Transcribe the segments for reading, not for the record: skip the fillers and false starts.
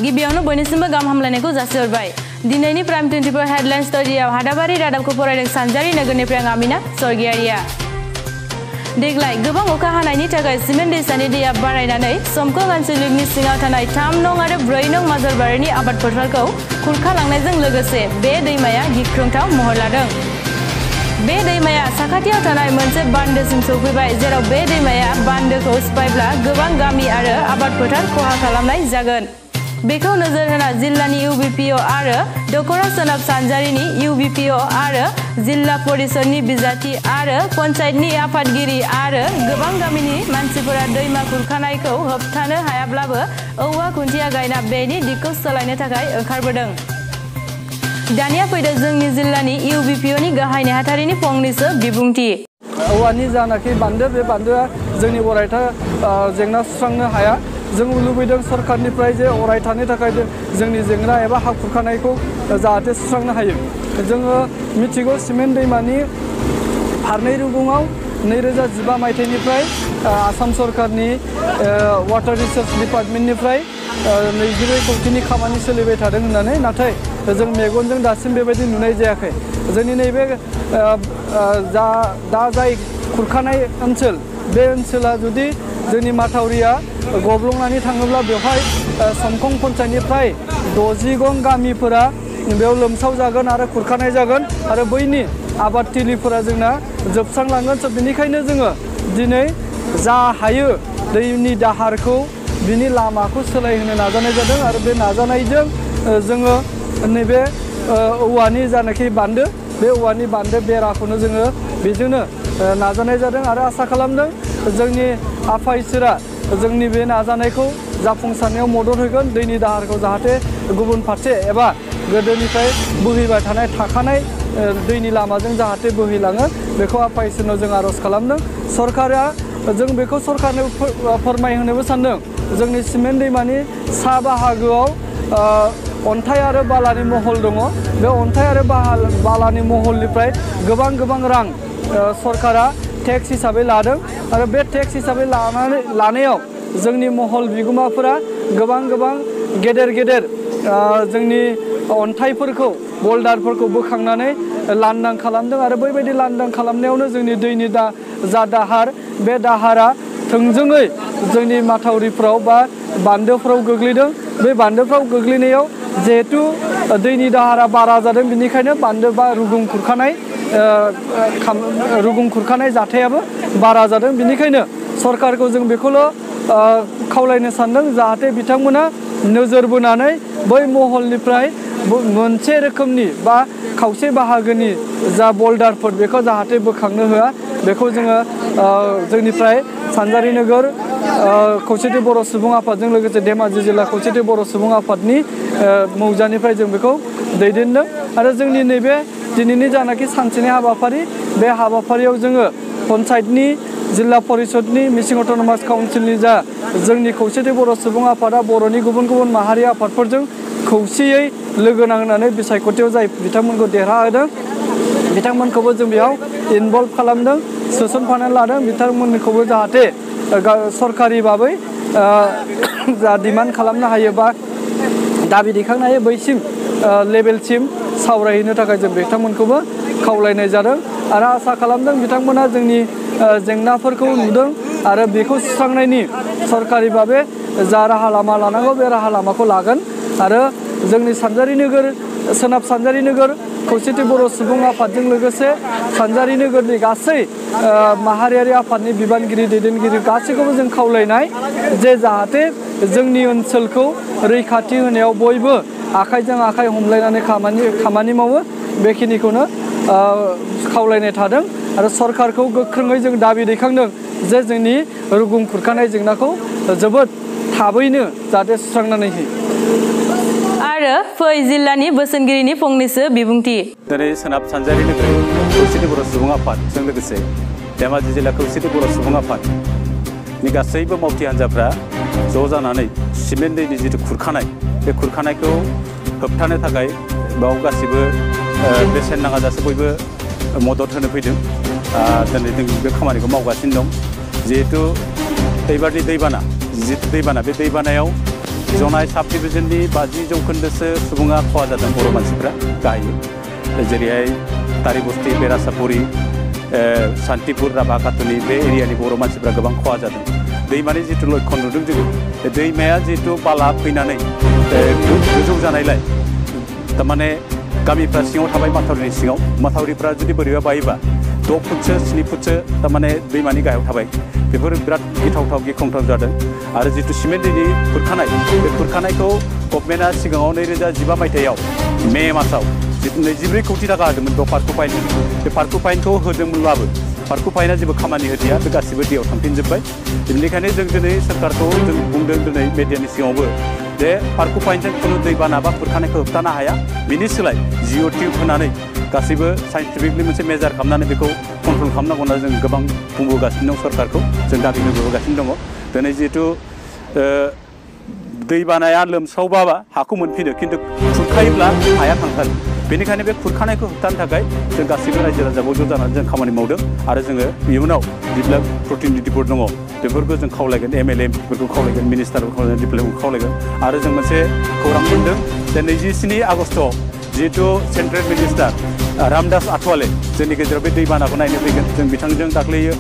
गिबियावनो बयनिसिमबो गाहाम हामलायनायखौ जासिहरबाय। दिनैनि प्राइम 24 हेडलाइन स्टुडियाव हादाबारि रादाबखौ फरायदों सानजारि नोगोरनिफ्राय आं आमिना सरगियारिया। देग्लाय गोबां अखा हानायनि थाखाय सिमेन्ट दैसानि दैया बारायनानै समखों आनसलिकनि सिङाव थानाय 3 नं आरो 4 नं माजरबारिनि आबाद फोथारखौ खुरखालांनायजों लोगोसे बे दैमाया गिख्रंथाव महर लादों। बे दैमाया साखाथियाव थानाय मोनसे बान्दोसिम सौफैबाय, जेराव बे दैमाया बान्दोखौ सिफायब्ला गोबां गामि आरो आबाद फोथार खहा खालामनाय जागोन। बेखौ नोजोर होना जिल्लानि इउबिपिअ आरो दखरा सोनाब सानजारिनि इउबिपिअ आरो जिल्ला परिषदनि बिजाथि आरो पन्चायतनि आफादगिरि आरो गोबां गामिनि मानसिफोरा दैमा खुरखानायखौ होबथानो हायाब्लाबो औवा खुन्थिया गायना बेनि दिगखौ सोलायनो थाखाय ओंखारबोदों। दानिया फैदो जोंनि जिल्लानि इउबिपिअनि गाहाय नेहाथारिनि फंनैसो बिबुंथि। औवानि जानाखि बान्दो, बे बान्दोआ जोंनि अरायथा जेंना सुस्रांनो हाया। जों लुबैदों सरकारनिफ्राय जे अरायथानि थाखाय जोंनि जेंना एबा हा खुरखानायखौ जाहाथे सुस्रांनो हायो। जोङो मिथिगौ सिमेन्ट दैमानि फारनै रुगुङाव 2015 मायथाइनिफ्राय आसाम सरकारनि वाटार रिसोर्स डिपार्टमेन्टनिफ्राय 22 कौटिनि खामानि सोलिबाय थादों होननानै, नाथाय जों मेगनजों दासिम बेबायदि नुनाय जायाखै। जोंनि नैबे दा जाय खुरखानाय ओनसोल, बे ओनसोला जुदि जोंनि माथावरिया गब्लंनानै थाङोब्ला बेवहाय समखं पन्चायतनिफ्राय 60 गं गामिफोरा बेयाव लोमसाव जागोन आरो खुरखानाय जागोन आरो बैनि आबादथिलिफोरा जोंना जोबस्रांलांगोन। बेनिखायनो जोङो दिनै जा हायो दैनि दाहारखौ बिनि लामाखौ सोलायहोनो नाजानाय जादों आरो बे नाजानायजों जोङो नैबे औवानि जानाखि बान्दो, बे औवानि बान्दो बेराखौनो जोङो बेजोंनो नाजानाय जादों आरो आसा खालामदों जोंनि आफा इसोरा जोंनि बे नाजानायखौ जाफुंसारनायाव मदद होगोन। दैनि दाहारखौ जाहाथे गुबुन फारसे एबा गोदोनिफ्राय बोहैबाय थानाय थाखानाय दैनि लामाजों जाहाथे बोहैलाङो, बेखौ आफा इसोरनाव जों आर'ज खालामदों। सरकारा जों बेखौ सरकारनो फोरमायहोनोबो सानदों। जोंनि सिमेन्ट दैमानि सा बाहागोआव अन्थाइ आरो बालानि महल दङ। बे अन्थाइ आरो बालानि महलनिफ्राय गोबां रां सरकारा टेक्स हिसाबै लादों आरो बे टेक्स हिसाबै लानायाव जोंनि महल बिगोमाफोरा गोबां गेदेर जोंनि अन्थाइफोरखौ बल्डारफोरखौ बोखांनानै लांदां खालामदों आरो बैबायदि लांदां खालामनायावनो जोंनि दैनि जा दाहार, बे दाहारा थोंजोङै जोंनि माथावरिफ्राव बा बान्दोफ्राव गोग्लैदों। बे बान्दोफ्राव गोग्लैनायाव जिहेतु दैनि दाहारा बारा जादों, बेनिखायनो बान्दो बा रुगुं खुरखानाय जाथायाबो बारा जादों। बेनिखायनो सरकारखौ जों बेखौल' खावलायनो सानदों, जाहाथे बिथांमोना नोजोर बोनानै बै महलनिफ्राय मोनसे रोखोमनि बा खावसे बाहागोनि जा बल्डारफोर, बेखौ जाहाथे बोखांनो होआ। बेखौ जोङो जोंनिफ्राय सानजारि नोगोर खौसेथि बर' सुबुं आफादजों लोगोसे धेमाजि जिल्ला खौसेथि बर' सुबुं आफादनि मौजानिफ्राय जों बेखौ दैदेनदों आरो जोंनि नैबे दिनैनि जानाखि सानसेनि हाबाफारि, बे हाबाफारियाव जोङो पन्चायतनि, जिल्ला परिषदनि, मिसिं अट'नमास काउन्सिलनि जा जोंनि खौसेथि बर' सुबुं आफादा बर'नि गुबुन माहारि आफादफोरजों खौसेयै लोगो नांनानै बिसायख'थियाव जाय बिथांमोनखौ देरहाहोदों, बिथांमोनखौबो जों बेयाव इनभल्भ खालामदों, सोसनफानानै लादों। बिथांमोनखौबो जाहाथे सरकारि बाबै जा डिमान्ड खालामनो हायो बा दाबि दैखांनो हायो, बैसिम लेभेलसिम सावरायहैनो थाखाय जों बिथांमोनखौबो खावलायनाय जादों आरो आसा खालामदों बिथांमोना जोंनि जेंनाफोरखौ नुदों आरो बेखौ सुस्रांनायनि सरकारि भाबै जा राहा लामा लानांगौ, बे राहा लामाखौ लागोन आरो जोंनि सानजारि नोगोर, सोनाब सानजारि नोगोर खौसेथि बर' सुबुं आफादजों लोगोसे सानजारि नोगोरनि गासै माहारियारि आफादनि बिबानगिरि, दैदेनगिरि गासैखौबो जों खावलायनाय जे जाहाथे जोंनि ओनसोलखौ रैखाथि होनायाव बयबो आखाइजों आखाइ हमलायनानै खामानि मावो, बेखिनिखौनो खावलायनाय थादों आरो सरकारखौ गोख्रोङै जों दाबि दैखांदों जे जोंनि रुगुं खुरखानाय जेंनाखौ जोबोद थाबैनो जाहाथे सुस्रांनानै होयो। आरो फै जिल्लानि बोसोनगिरिनि फंनैसो बिबुंथि। दिनै सोनाब सानजारि नोगोर खौसेथि बर' सुबुं आफादजों लोगोसे धेमाजि जिल्ला खौसेथि बर' सुबुं आफादनि गासैबो मावथि हान्जाफ्रा ज' जानानै सिमेन्ट दैनि जिथु खुरखानाय, बे खुरखानायखौ होबथानो थाखाय बाव गासिबो बेसेन नाङाजासे बयबो मदद होनो फैदों। दिनै जों बे खामानिखौ मावगासिनो दं। जिहेतु एबारनि दैबाना, बे दैबानायाव जनाय साब डिभिजननि 50 जौखोन्दोसो सुबुङा खहा जादों बर' मानसिफ्रा गाहायै जेरैहाय तारिबस्ती बेरासापुरी शान्तिपुर राभाखातुनि बे एरियानि बर' मानसिफ्रा गोबां खहा जादों दैमानि जितु लक्षण नुदों जोङो दैमाया जितु बाला फैनानै गोजौ जानायलाय तारमाने गामिफ्रा सिङाव थाबाय माथावरिनि सिङाव माथावरिफ्रा जुदि बोरैबा बायोबा 6 फुटसो 7 फुटसो तारमाने दैमानि गाहायाव थाबाय बेफोर बिराद गिथावथाव गिख्रंथाव जादों आरो जितु सिमेन्ट दैनि खुरखानाय बे खुरखानायखौ गभर्नमेन्टआ सिगाङाव 2015 मायथाइयाव मे मासाव 24 कौटि थाखा होदोंमोन बे पार्कु फाइन बे पार्कु फाइनखौ होदोंमोनब्लाबो पार्कु फाइना जेबो खामानि होदिया बे गासिबो दैयाव थांफिनजोब्बाय बेनिखायनो जों दिनै सरकारखौ जों बुंदों दिनै मिडियानि सिगाङावबो जे पार्कु फाइनजों खुनु दैबाना बा खुरखानायखौ होबथानो हाया बिनि सोलाय जिअ टिउब होनानै गासैबो साइन्टिफिकलि मोनसे मेजार खालामनानै बेखौ कन्ट्रल खालामनांगौ होनना जों गोबां बुंबोगासिनो दं सरकारखौ जों दाबि होबोगासिनो दङ दिनै जिहेतु दैबानाया लोमसावबाबा हाखौ मोनफिनो खिन्थु खुरखायोब्ला हाया थांथारो बेनिखायनो बे खुरखानायखौ होबथानो थाखाय जों गासैबो रायजो राजा ज' जानानै जों खामानि मावदों आरो जोङो इयुनाव जेब्ला प्रतिनिधिफोर दङ बेफोरखौ जों खावलायगोन एमएलए फोरखौ खावलायगोन मिनिस्टारफोरखौ खावलायगोन डिप्ल'मेटखौ खावलायगोन आरो जों मोनसे खौरां मोनदों जे 27 आगस्टआव जिहेतु सेन्ट्रेल मिनिस्टार रामदास आठवाले जोंनि गेजेराव बे दैबानाखौ नायनो फैगोन जों बिथांजों दाख्लैयो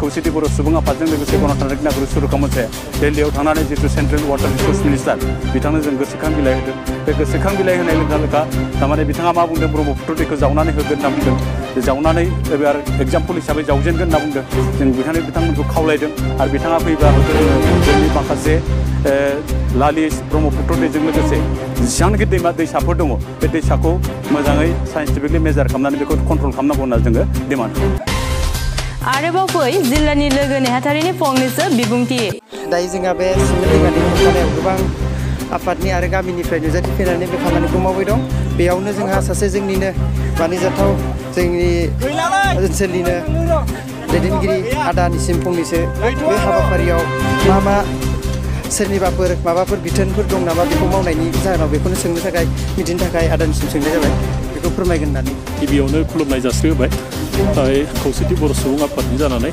खौसेथि बर' सुबुं आफादजों लोगोसे गणतान्त्रिक नागरिक सुरक्षा मोनसे दिल्लीयाव थांनानै जितु सेन्ट्रेल वाटार रिसोर्स मिनिस्टार बिथांनो जों गोसोखां बिलाइ होदों बे गोसोखां बिलाइ होनाय लोगो थारमाने बिथाङा मा बुंदों ब्रह्मपुत्र दैखौ जावनानै होगोन होनना बुंदों जावनानै एबार एग्जाम्पल हिसाबै जावजेनगोन होनना बुंदों जों बिथांमोनखौ खावलायदों आरो बिथाङा फैबा जोंनि माखासे लालिस ब्रह्मपुत्र दैजों लोगोसे जेसेबांनाखि दैसाफोर दङ बे दैसाखौ मोजाङै साइन्टिफिकलि मेजार खालामनानै बेखौ कन्ट्रल खालामनांगौ होनना जोङो डिमान्ड आरोबाव फै जिल्लानि लोगो नेहाथारिनि फंनैसो बिबुंथि दायो जोंहा बे सिमेन्ट दैमानि खुरखानायाव गोबां आफादनि आरो गामिनिफ्राय नुजाथिफैनानै बे खामानिखौ मावबाय दं बेयावनो जोंहा सासे जोंनिनो मानिजाथाव जोंनि ओनसोलनिनो दैदेनगिरि आदानिसिम फंनैसो बे हाबाफारियाव मा सोरनिबाफोर माबाफोर बिथोनफोर दं नामा बेखौ मावनायनि जाहोनाव बेखौनो सोंनो थाखाय मिथिनो थाखाय आदानिसिम सोंनाय जाबाय बेखौ फोरमायगोन होननानै गिबियावनो खुलुमनाय जासिहोबाय खौसेथि बर' सुबुं आफादनि जानानै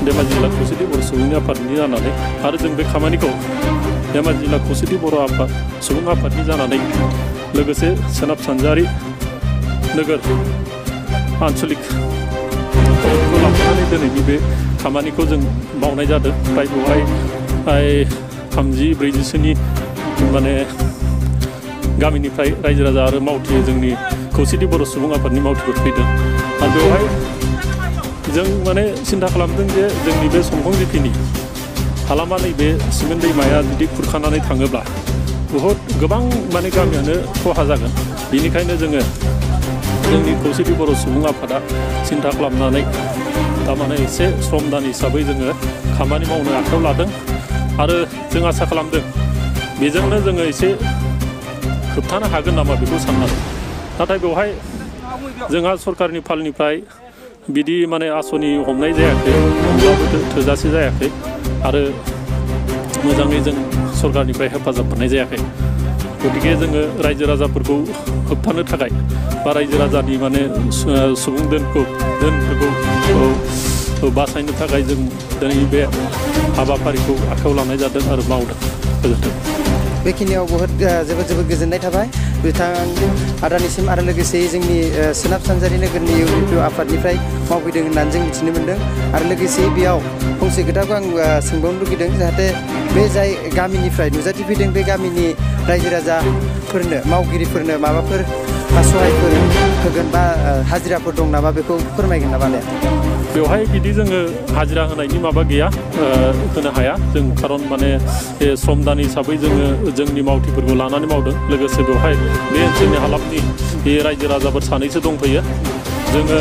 धेमाजि जिल्ला खौसेथि बर' सुबुंनि आफादनि जानानै आरो जों बे खामानिखौ धेमाजि जिल्ला खौसेथि बर' आफाद सुबुं आफादनि जानानै लोगोसे सोनाब सानजारि नोगोर आन्सलिकखौ लाफानानै दिनैनि बे खामानिखौ जों मावनाय जादों फ्राय बेवहाय 30-40सोनि माने गामिनिफ्राय रायजो राजा आरो मावथि जोंनि खौसेथि बर' सुबुं आफादनि मावथिफोर फैदों आरो बेवहाय जों माने सिन्था खालामदों जे जोंनि बे समखं जिखिनि हालामा नैबे सिमेन्ट दैमाया जुदि खुरखानानै थाङोब्ला बहुद गोबां माने गामियानो खहा जागोन बेनिखायनो जोङो जोंनि खौसेथि बर' सुबुं आफादा सिन्था खालामनानै थारमाने एसे सम दान हिसाबै जोङो खामानि मावनो आखायाव लादों आरो जों आसा खालामदों बेजोंनो जोङो एसे होबथानो हागोन नामा बेखौ साननानै नाथाय बेवहाय जोंहा सरकारनि फालनिफ्राय बिदि माने आसनि हमनाय जायाखै होमब्लाबो थोजासे जायाखै आरो मोजाङै जों सरकारनिफ्राय हेफाजाब मोननाय जायाखै गतिके जोङो रायजो राजाफोरखौ होबथानो थाखाय बा रायजो राजानि माने सुबुं दोनफोरखौ बासायनो थाखाय जों दिनै बे हाबाफारिखौ आखायाव लानाय जादों आरो मावदों गोजोन्थों बेखिनियाव बहुत जोबोद गोजोननाय थाबाय बिथां आदानिसिम आरो लोगोसे जोंनि सोनाब सानजारि नोगोरनि इउपिपिअ आफादनिफ्राय मावफैदों होननानै जों मिथिनो मोन्दों आरो लोगोसे बेयाव फंसे खोथाखौ आं सोंबावनो लुगैदों जाहाथे बे जाय गामिनिफ्राय नुजाथिफैदों बे गामिनि रायजो राजाफोरनो मावगिरिफोरनो माबाफोर सहायफोर होगोन बा हाजिराफोर दं नामा बेखौ फोरमायगोन नामा ने बेवहाय बिदि जोङो हाजिरा होनायनि माबा गैया होनो हाया जों खारन माने सम दान हिसाबै जोङो जोंनि मावथिफोरखौ लानानै मावदों लोगोसे बेवहाय बे ओनसोलनि हालामनि बे रायजो राजाफोर सानैसो दंफैयो जोङो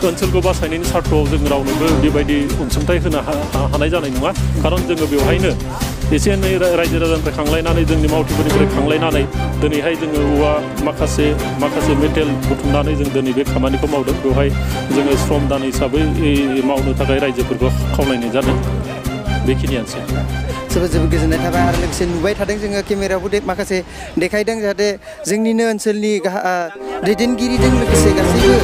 ओनसोलखौ बासायनायनि सार्थआव जों रावनोबो बेबायदि अनसुंथाइ होनो हानाय जानाय नङा खारन जोङो बेवहायनो एसे एनै रायजो राजानिफ्राय खांलायनानै जोंनि मावथिफोरनिफ्राय खांलायनानै दिनैहाय जोङो औवा माखासे मेटेल बुथुमनानै जों दिनै बे खामानिखौ मावदों बेवहाय जोङो श्रम दान हिसाबै मावनो थाखाय रायजोफोरखौ खावलायनाय जादों बेखिनियानोसै जोबोद गोजोननाय थाबाय आरो लोगोसे नुबाय थादों जोङो केमेरायावबो माखासे देखायदों जाहाथे जोंनिनो ओनसोलनि दैदेनगिरिजों लोगोसे गासैबो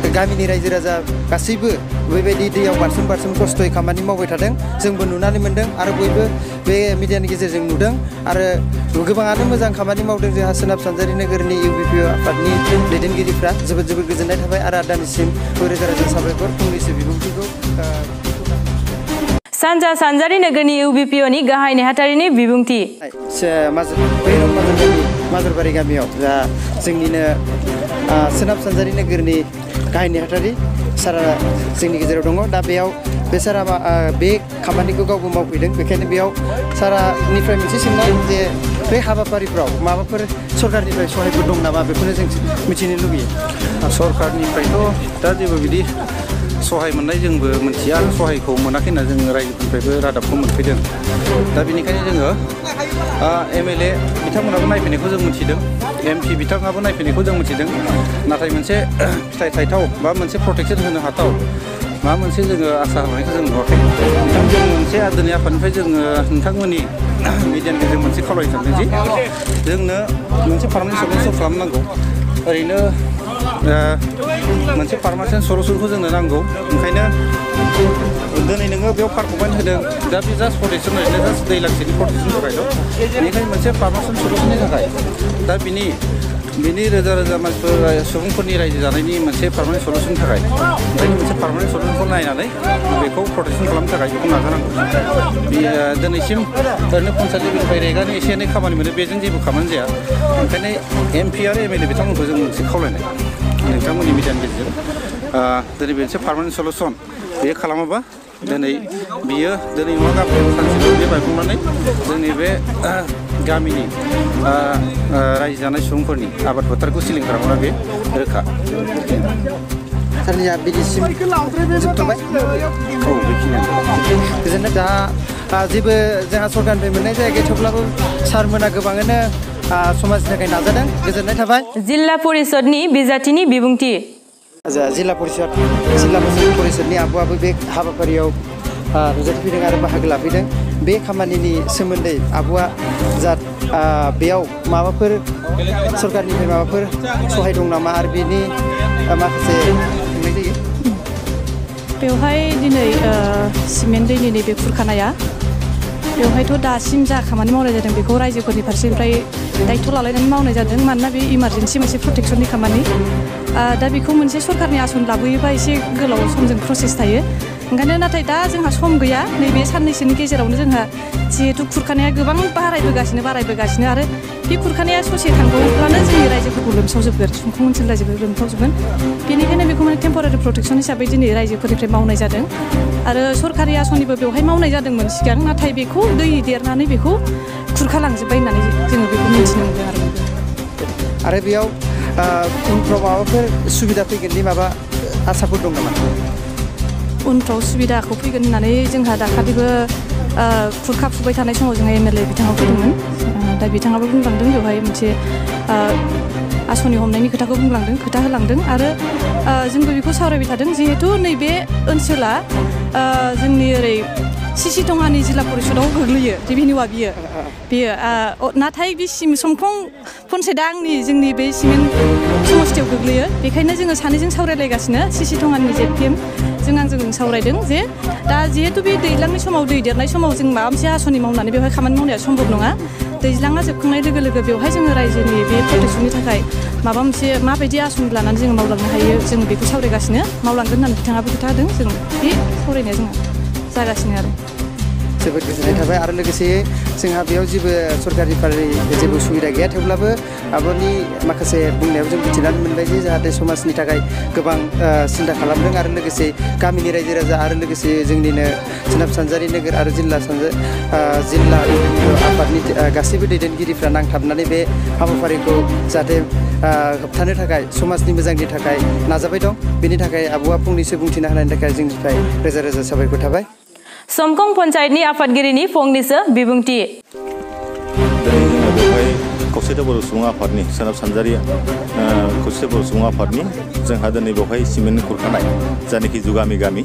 गामिनि रायजो राजा गासैबो बेबायदि दैयाव बारसोम बारसोम खस्थ'यै खामानि मावबाय थादों जोंबो नुनानै मोन्दों आरो बयबो बे मिडियानि गेजेरजों नुदों आरो गोबाङानो मोजां खामानि मावदों जोंहा सोनाब सानजारि नोगोरनि UBPO आफादनि दैदेनगिरिफ्रा जोबोद गोजोननाय थाबाय आरो आदानिसिम रोजा रोजा साबायखर फंनैसो बिबुंथिखौ सानजा सानजारि नोगोरनि UBPOनि गाहाय नेहाथारिनि बिबुंथि माजरबारि गामियाव जा जोंनिनो सोनाब सानजारि नोगोरनि गाहाय नेहाथारि सारा जोंनि गेजेराव दङ दा बेयाव बे सारा बे खामानिखौ गावबो मावफैदों बेखायनो बेयाव सारानिफ्राय मोनसे सोंनाय जे बे हाबाफारिफ्राव माबाफोर सरकारनिफ्राय सहायफोर दं नामा बेखौनो जों मिथिनो लुबैयो सरकारनिफ्रायथ' दा जेबो बिदि सहाय मोननाय जोंबो मिथिया आरो सहायखौ मोनाखै होनना जों रायजोफोरनिफ्रायबो रादाबखौ मोनफैदों दा बेनिखायनो जोङो MLA बिथांमोनाबो नायफैनायखौ जों मिथिदों MP बिथाङाबो नायफैनायखौ जों मिथिदों नाथाय मोनसे फिथाइ थाइथाव बा मोनसे प्रटेक्सन होनो हाथाव माबा मोनसे जोङो आसा होनायखौ जों नुवाखै जों मोनसे आदोरनि आफादनिफ्राय जोङो नोंथांमोननि मिडियानि गेजेरजों मोनसे खावलायनो सानदों जि जोंनो मोनसे पार्मानेन्ट सल्युसन खालामनांगौ ओरैनो मोनसे पार्मानेन्ट सल्युसनखौ जोंनो नांगौ ओंखायनो दिनै नोङो बेयाव पार्क कमेन्ट होदों दा बे जास्ट प्रटेक्सन ओरैनो जास्ट दै लाखिनि प्रटेक्सननि थाखायल' बेनिखायनो मोनसे पार्मानेन्ट सल्युसननि थाखाय दा बिनि रोजा रोजा मानसिफोर सुबुंफोरनि रायजो जानायनि मोनसे पार्मानेन्ट सल्युसननि थाखाय ओंखायनो मोनसे पार्मानेन्ट सल्युसनखौ नायनानै बेखौ प्रटेक्सन खालामनो थाखाय बेखौ नाजानांगौ दिनैसिम ओरैनो पन्सायत लेभेलनिफ्राय रेगानि एसे एनै खामानि मोनो बेजों जेबो खामानि जाया ओंखायनो MP आरो MLA बिथांमोनखौ जों मोनसे खावलायनाय नोंथांमोननि मिडियानि गेजेरजों दिनै मोनसे पार्मानेन्ट सल्युसन बेयो खालामाबा दिनै बियो दिनै नङा गाबोन सानसेल' बे बायफ्लंनानै जोंनि बे गामिनि रायजो जानाय सुबुंफोरनि आबाद फोथारखौ सिलिंखार खालामना बे रोखा सारनिया बिदिसिम जोबथ'बाय औ बेखिनियानो गोजोननाय दा जेबो जोंहा सरकारनिफ्राय मोननाय जायाखै थेवब्लाबो सारमोना गोबाङानो समाजनि थाखाय नाजादों गोजोननाय थाबाय जिल्ला परिषदनि बिजाथिनि बिबुंथि जिल्ला परिषदनि आब'आबो बे हाबाफारियाव नुजाथिफैदों आरो बाहागो लाफैदों बे खामानिनि सोमोन्दै आब'आ जा बेयाव माबाफोर सरकारनिफ्राय माबाफोर सहाय दं नामा आरो बेनि माखासे बुंनाय जायो बेवहाय दिनै सिमेन्ट दैनि नैबे खुरखानाया बेवहायथ' दासिम जा खामानि मावनाय जादों बेखौ रायजोफोरनि फारसेनिफ्राय दायित्व लालायनानै मावनाय जादों मानोना बे इमारजेन्सि मोनसे प्रटेक्सननि खामानि दा बेखौ मोनसे सरकारनि आसन लाबोयोबा एसे गोलाव समजों प्रसेस थायो ओंखायनो नाथाय दा जोंहा सम गैया नैबे साननैसोनि गेजेरावनो जोंहा जिहेतु खुरखानाया गोबां बारायबोगासिनो आरो बे खुरखानाया ससे थांबावोब्लानो जोंनि रायजोफोरखौ लोमसावजोबगोन सुंखं ओनसोल रायजोफोरखौ लोमसावजोबगोन बेनिखायनो बेखौ माने टेम्परारि प्रटेक्सन हिसाबै दिनै रायजोफोरनिफ्राय मावनाय जादों आरो सरकारि आसनिबो बेवहाय मावनाय जादोंमोन सिगां नाथाय बेखौ दै देरनानै बेखौ खुरखालांजोब्बाय होननानै जोङो बेखौ मिथिनो मोनदों आरो बेयाव उनफ्राव माबाफोर सुबिदा फैगोननि माबा आसाफोर दं नामा उनफ्राव सुबिदाखौ फैगोन होननानै जोंहा दाखालिबो खुरखा फुबाय थानाय समाव जोंहा MLA बिथाङा फैदोंमोन दा बिथाङाबो बुंलांदों बेवहाय मोनसे आसनि हमनायनि खोथाखौ बुंलांदों खोथा होलांदों आरो जोंबो बेखौ सावरायबाय थादों जिहेतु नैबे ओनसोला जोंनि ओरै सिसि टंहानि जिल्ला परिषदाव गोग्लैयो रेभिनिउआ बेयो नाथाय बे समखं पन्सायतआ जोंनि बे सिमेन्ट समस्थियाव गोग्लैयो बेखायनो जोङो सानैजों सावरायलायगासिनो सिसि टंहानि ZPM जों सावरायदों जे दा जिहेतु बे दैज्लांनि समाव दै देरनाय समाव जों माबा मोनसे आसनि मावनानै बेवहाय खामानि मावनाया सम्भब नङा दैज्लाङा जोबखांनाय लोगो लोगो बेवहाय जोङो रायजोनि बे प्रटेक्सननि थाखाय माबा मोनसे माबायदि आसनि लानानै जोङो मावलांनो हायो जों बेखौ सावरायगासिनो मावलांगोन होननानै बिथाङाबो खोथा होदों जों बे सावरायनाया जोंहा जागासिनो आरो जोबोद गोजोननाय थाबाय आरो लोगोसे जोंहा बेयाव जेबो सरकारिनिफ्राय जेबो सुबिदा गैया थेवब्लाबो आब'नि माखासे बुंनायाव जों मिथिनानै मोनबाय जे जाहाथे समाजनि थाखाय गोबां सिन्था खालामदों आरो लोगोसे गामिनि रायजो राजा आरो लोगोसे जोंनिनो सोनाब सानजारि नोगोर आरो जिल्ला आफादनि गासैबो दैदेनगिरिफ्रा नांथाबनानै बे हाबाफारिखौ जाहाथे होबथानो थाखाय समाजनि मोजांनि थाखाय नाजाबाय दं बेनि थाखाय आब'आ फंनैसो बुंथिना होनायनि थाखाय जोंनिफ्राय रोजा रोजा साबायखर थाबाय समखं पन्चायतनि आफादगिरिनि फंनैसो बिबुंथि बेवहाय खौसेथि बर' सुबुं आफादनि सोनाब सानजारि खौसेथि बर' सुबुं आफादनि जोंहा दिनै बेवहाय सिमेन्ट खुरखानाय जायनाखि जुगामि गामि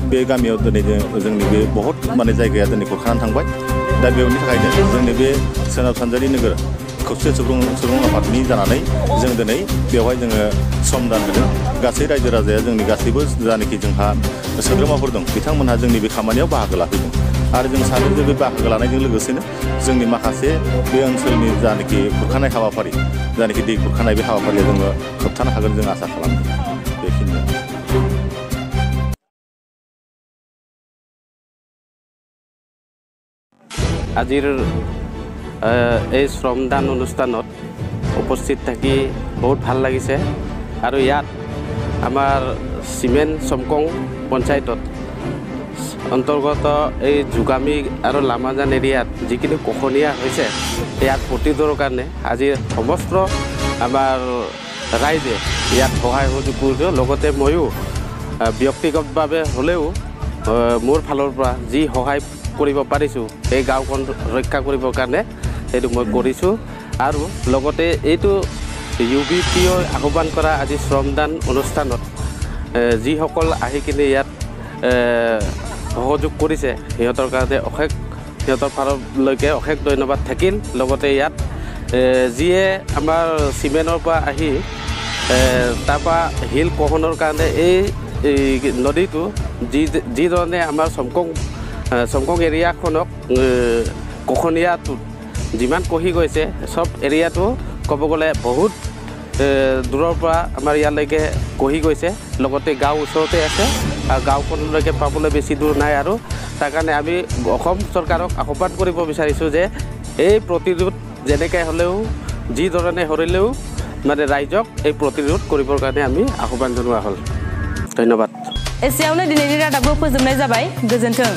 बे गामियाव दिनै जोंनि बे बहुत माने जायगाया दिनै खुरखानानै थांबाय दा बेनि थाखायनो जोंनि बे सोनाब सानजारि नोगोर खौसे सुबुं आफादनि जानानै जों दिनै बेवहाय जोङो समदान होदों गासै रायजो राजाया जोंनि गासैबो जानाखि जोंहा सोद्रोमाफोर दं बिथांमोनहा जोंनि बे खामानियाव बाहागो लाफैदों आरो जों सानो जे बे बाहागो लानायजों लोगोसेनो जोंनि माखासे बे ओनसोलनि जानाखि खुरखानाय हाबाफारि जानाखि दै खुरखानाय बे हाबाफारिया जोङो होबथानो हागोन जों आसा खालामदों बेखिनियानो আজিৰ এই শ্ৰমদান অনুষ্ঠানত উপস্থিত থাকি বহুত ভাল লাগিছে আৰু ইয়াত আমাৰ চিমেণ্ট চমকং পঞ্চায়তত অন্তৰ্গত এই যোগামী আৰু লামাজান এৰিয়াত যিখিনি কখনীয়া হৈছে ইয়াত প্ৰতিৰোধৰ কাৰণে আজি সমস্ত আমাৰ ৰাইজে ইয়াত সহায় সহযোগ কৰিছে লগতে ময়ো ব্যক্তিগতভাৱে হ'লেও মোৰ ফালৰ পৰা যি সহায় কৰিব পাৰিছোঁ এই গাঁওখন ৰক্ষা কৰিবৰ কাৰণে সেইটো মই কৰিছোঁ আৰু লগতে এইটো UBPO আহ্বান কৰা আজি শ্ৰমদান অনুষ্ঠানত যিসকল আহি কিনে ইয়াত সহযোগ কৰিছে সিহঁতৰ কাৰণে সিহঁতৰ ফাললৈকে অশেষ ধন্যবাদ থাকিল লগতে ইয়াত যিয়ে আমাৰ চিমেণ্টৰ পৰা আহি তাৰপৰা শিল কহনৰ কাৰণে এই নদীটো যিধৰণে আমাৰ চমকং এৰিয়াখনক কখনীয়াটোত যিমান কহি গৈছে সব এৰিয়াটো ক'ব গ'লে বহুত দূৰৰ পৰা আমাৰ ইয়ালৈকে কহি গৈছে লগতে গাঁও ওচৰতে আছে আৰু গাঁওখনলৈকে পাবলৈ বেছি দূৰ নাই আৰু তাৰ কাৰণে আমি অসম চৰকাৰক আহ্বান কৰিব বিচাৰিছোঁ যে এই প্ৰতিৰোধ যেনেকৈ হ'লেও যি ধৰণে হ'লেও মানে ৰাইজক এই প্ৰতিৰোধ কৰিবৰ কাৰণে আমি আহ্বান জনোৱা হ'ল ধন্যবাদ एसेयावनो दिनैनि रादाबखौ फोजोबनाय जाबाय गोजोन्थों